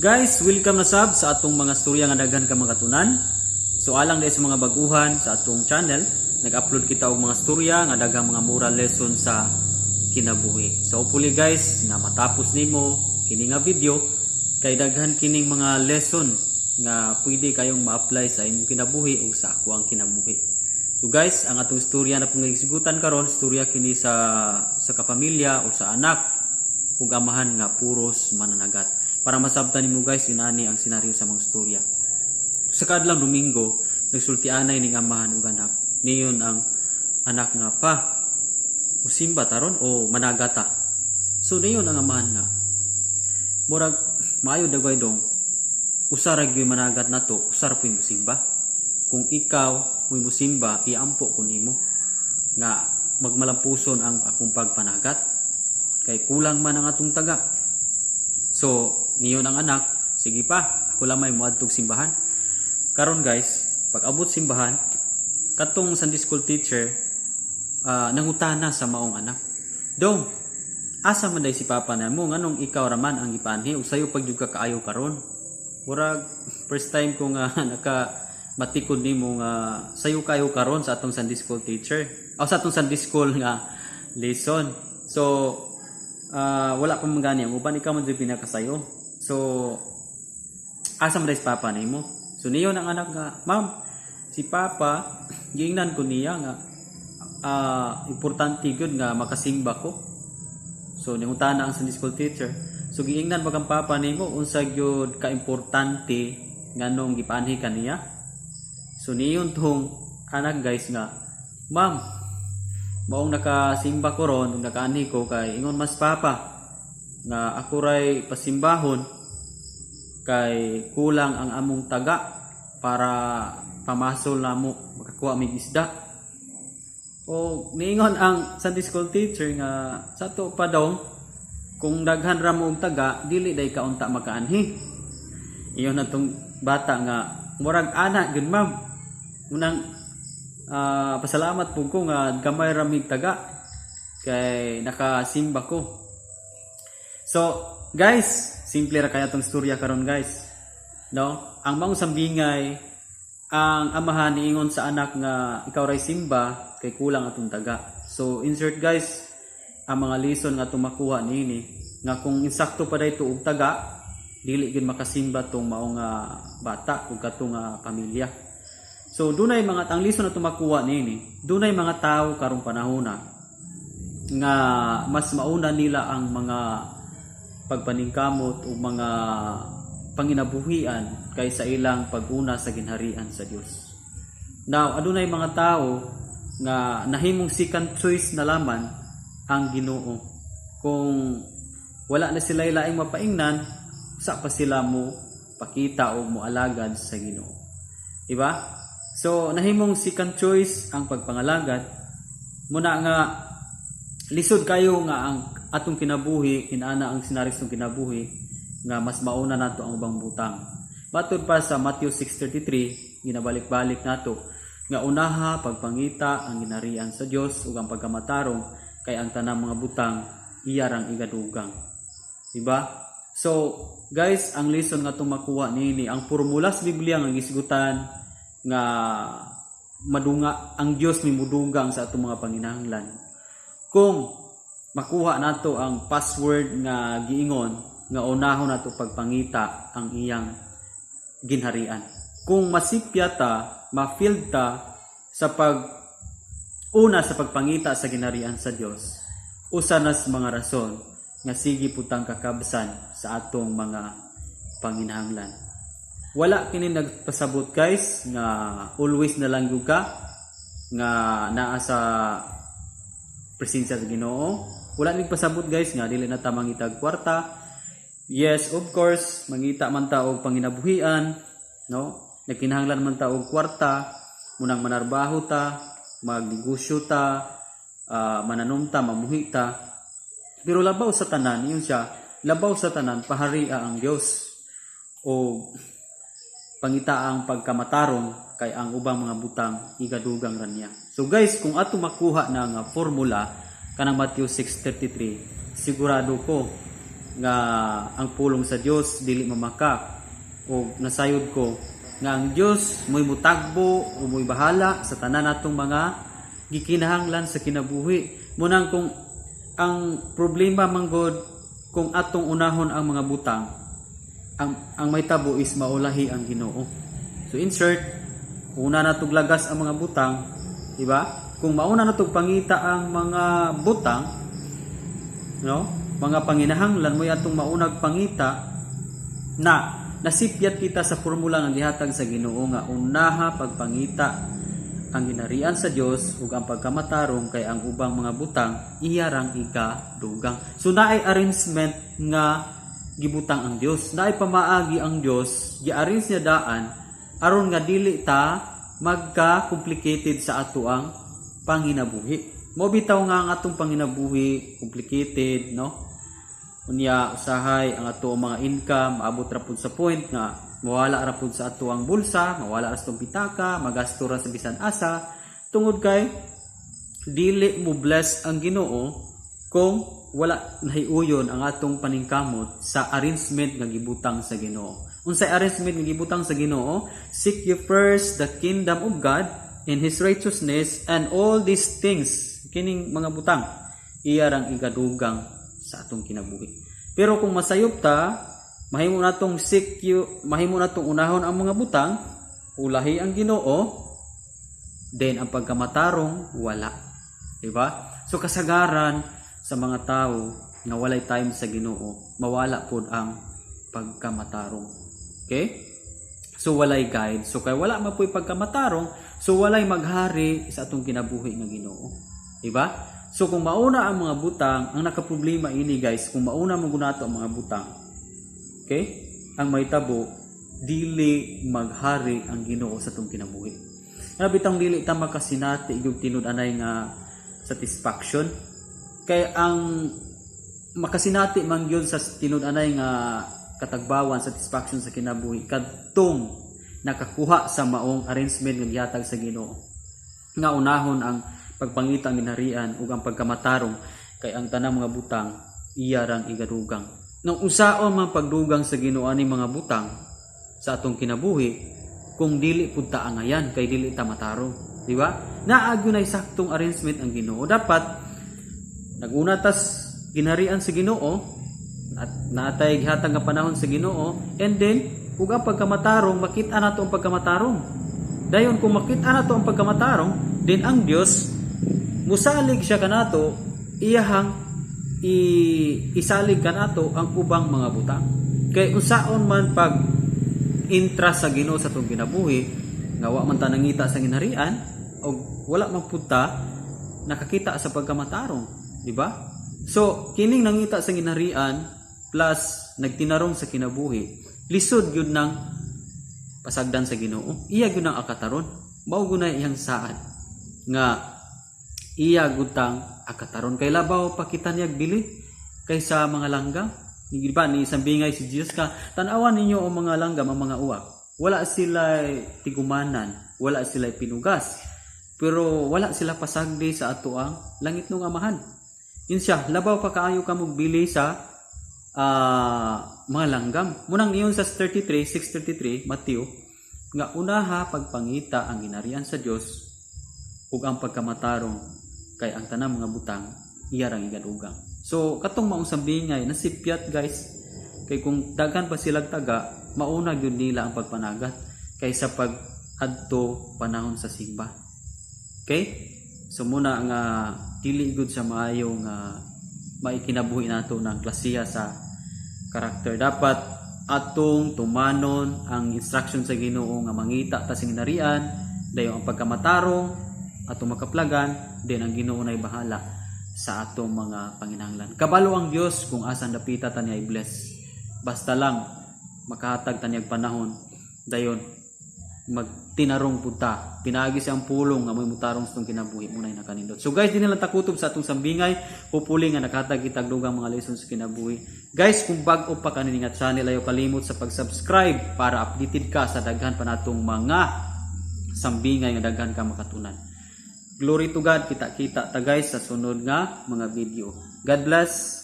Guys, welcome na sab sa atong mga storya nga daghan ka makatunan. So alang dahil sa mga baguhan sa atong channel, nag-upload kita og mga storya nga daghang mga moral lesson sa kinabuhi. So hopefully, guys, nga matapos nimo kini nga video kay daghan kining mga lesson nga pwede kayong ma-apply sa imong kinabuhi ug sa akoang kinabuhi. So guys, ang atong istorya na pong gisgutan karon, istorya kini sa kapamilya o sa anak ug amahan nga puros mananagat. Para masabtan nimo, guys, inani ang senaryo sa mga istorya. Sa kaadlawng Domingo, nagsultianay ning amahan ug anak. Niingon ang anak nga, "Pa, musimba taron o managata?" So niingon ang amahan nga, "Murag maayo dagway dong, usa ra gyud managat nato, usa ra pu'y musimba. Kung ikaw mo'y musimba, iampo ko nimo nga magmalampuson ang akong pagpanagat kay kulang man ang atong taga." So, niingon ang anak, "Sige pa, ako lamay moadtog simbahan." Karon guys, pag abot simbahan, katong Sunday school teacher nangutana sa maong anak. "Dong, asa man day si papa namo, nganong ikaw raman ang gipaanhi ug sayo pag jud ka kaayo karon? Murag first time ko nga naka matikod nimo nga sayo kayo karon sa atong Sunday school teacher o sa atong Sunday school nga lesson. So wala pa man gani ang uban, ikaw man jud pinakasayo. So asa man day si papa nimo?" So niingon ang anak nga, "Ma'am, si papa giingnan ko niya nga importante gyud nga makasimba ko." So nangutana ang Sunday school teacher, "So giingnan ba kang papa nimo unsa gyud kaimportante nganong gipaanhi ka niya?" So niingon tong anak, guys, nga, "Ma'am, maong nakasimba ko ron ug nakaanhi ko kay ingon mas papa nga ako ray pasimbahon kay kulang ang among taga para pamasol namo makakuha mig isda." O niingon ang Sunday school teacher nga, "Sa to pa dong, kung daghan ra mo og taga, dili day ka unta makaanhi." Ingon na tong bata nga, "Murag ana gyud, ma'am. Unang pasalamat po ko nga gamay ra mig taga kay nakasimba ko." So, guys, simple ra kaya tong istorya karon, guys. No? Ang maong sambingay, ang amahan niingon sa anak nga ikaw ray simba kay kulang atong taga. So, insert, guys, ang mga lesson nga atong makuha niini nga kung insakto pa dayto og taga, dili gyud makasimba tong maong bata ug katong pamilya. So dunay mga ang lesson na makuha niini, dunay mga tao karong panahona nga mas mauna nila ang mga pagpaningkamot o mga panginabuhian kaysa ilang pag-una sa ginharian sa Dios. Now, adunay mga tao nga nahimong second choice na laman ang Ginoo. Kung wala na sila laing mapaingnan, usa pa sila mo pakita o mo alagad sa Ginoo. Diba? So, nahimong second choice ang pagpangalagad. Muna nga lisod kayo nga ang atong kinabuhi, inana ang senaryo ng kinabuhi nga mas mauna nato ang ubang butang. Matod pa sa Matthew 6:33, ginabalik-balik nato nga unaha pagpangita ang ginharian sa Dios ug ang pagkamatarong kay ang tanang mga butang iya rang igadugang. Diba? So, guys, ang lesson nga atong makuha niini, ang formula sa Biblia nga gisgutan nga madunga ang Dios, may mudugang sa atong mga panginahanglan. Kung makuha nato ang password nga giingon nga unahon nato pagpangita ang iyang ginharian. Kung masipya ta, ma-filled ta sa pag una sa pagpangita sa ginharian sa Dios, usa nas mga rason nga sige putang kakabsan sa atong mga panginahanglan. Wala kini nagpasabot, guys, nga always na lang gyud ka nga naa sa presensya sa Ginoo. Wala nagpasabot, guys, nga dili na ta mangitag kwarta. Yes, of course, mangita man ta og panginabuhian, no? Nagkinahanglan man ta og kwarta, munang manarbaho ta, magnegosyo ta, mananom ta, mamuhi ta. Pero labaw sa tanan, yun siya, labaw sa tanan, paharia ang Dios. O pangita ang pagkamatarong kay ang ubang mga butang igadugang ra niya. So guys, kung ato makuha na nga formula kanang Matthew 6:33, sigurado ko nga ang pulong sa Dios dili mamaka, o nasayod ko nga ang Dios mo'y mutagbo o mo'y bahala sa tanan natong mga gikinahanglan sa kinabuhi. Munang kung ang problema manggod kung atong unahon ang mga butang, ang may tabo is maulahi ang Ginoo. So insert, una na lagas ang mga butang, di ba? Kung mauna na pangita ang mga butang, no? Mga panginahanglan mo atong maunag pangita na nasipyat kita sa formula nga gihatag sa Ginoo nga unaha pagpangita ang ginarian sa Dios ug ang pagkamatarong, kay ang ubang mga butang iya rang ikadugang. So naay arrangement nga gibutang ang Dios. Naay pamaagi ang Dios, gi-arrange niya daan aron nga dili ta magka complicated sa ato ang panginabuhi. Mo bitaw nga ang atong panginabuhi complicated, no? Unya usahay ang ato ang mga income maabot ra pud sa point nga mawala ra pud sa ato ang bulsa, mawala ra sa atong pitaka, magasto ra sa bisan asa tungod kay dili mo bless ang Ginoo kung wala nahiuyon ang atong paningkamot sa arrangement nga gibutang sa Ginoo. Unsay arrangement nga gibutang sa Ginoo? Seek ye first the kingdom of God and His righteousness, and all these things, kining mga butang, iya rang igadugang sa atong kinabuhi. Pero kung masayop ta, mahimo natong seek you, mahimo natong unahon ang mga butang, ulahi ang Ginoo, then ang pagkamatarong wala. Diba? So kasagaran sa mga tao nga walay time sa Ginoo, mawala pod ang pagkamatarong. Okay? So walay guide. So kay wala man po'y pagkamatarong, so walay maghari sa atong kinabuhi nga Ginoo. Diba? So kung mauna ang mga butang, ang nakaproblema ini, guys, kung mauna mo gunato ang mga butang. Okay? Ang may tabo, dili maghari ang Ginoo sa atong kinabuhi. Nga bitang dili ta makasinati yung tinud-anay nga satisfaction. Kay ang makasinati man gyud sa tinud-anay nga katagbawan, satisfaction sa kinabuhi, kadtong nakakuha sa maong arrangement nga gihatag sa Ginoo. Nga unahon ang pagpangita ang ginharian ug ang pagkamatarong, kay ang tanang mga butang iya rang igadugang. Nang unsaon man pagdugang sa Ginoo ani mga butang sa atong kinabuhi kung dili pud ta angayan kay dili ta matarong, di ba? Naa gyud nay saktong arrangement ang Ginoo. Dapat naguna tas ginharian sa Ginoo at naatay gihatag nga panahon sa Ginoo, and then ug ang pagkamatarong, makita nato ang pagkamatarong. Dayon kung makita nato ang pagkamatarong, then ang Dios musalig siya kanato, iyahang isalig kanato ang ubang mga butang. Kay unsaon man pag interest sa Ginoo sa atong kinabuhi nga wa man ta nangita sa ginharian o wala man pud ta nakakita sa pagkamatarong, di ba? So kining nangita sa ginharian plus nagtinarong sa kinabuhi, lisod gyud nang pasagdan sa Ginoo. Iya gyud nang akataron. Mao gyud na iyang saad nga iya gutang akataron, kay labaw pa kita niyag bili kaysa mga langgam. Di ba ni sambingay si Jesus ka, "Tan-awan ninyo ang mga langgam, ang mga uwak. Wala sila tigumanan, wala sila pinugas, pero wala sila pasagdi sa ato ang langit nung Amahan." Yun siya, labaw pa kaayo ka bili sa mga langgam. Munang iyon sa 33, 6:33, Mateo, nga unaha pagpangita ang ginarian sa Dios ug ang pagkamatarong, kay ang tanang mga butang iya rang igadugang. So katong maong sambingay nasipyat, guys, kay kung daghan pa silang taga, mauna gyud nila ang pagpanagat kaysa pag adto panahon sa simba. Okay? So muna nga dili gud sa maayo nga maikinabuhi nato ng klasiya sa karakter. Dapat atong tumanon ang instruction sa Ginoo nga mangita ta sa ginarian, dayon ang pagkamatarong atong makaplagan, then ang Ginoo nay bahala sa atong mga panginahanglan. Kabalo ang Dios kung asan dapita ta niya i-bless. Basta lang makahatag ta niyag panahon, dayon magtinarong pud ta. Pinaagi siyang pulong nga mo'y mutarong sa itong kinabuhi mo na nakanindot. So guys, di na lang takutob sa atong sambingay. Hopefully nga nakahatag kitag dugang mga lessons sa kinabuhi. Guys, kung bag-o pa kanini nga channel, ayaw kalimot sa pag-subscribe para updated ka sa daghan pa natong mga sambingay nga daghan ka makatunan. Glory to God, kita-kita ta, guys, sa sunod nga mga video. God bless.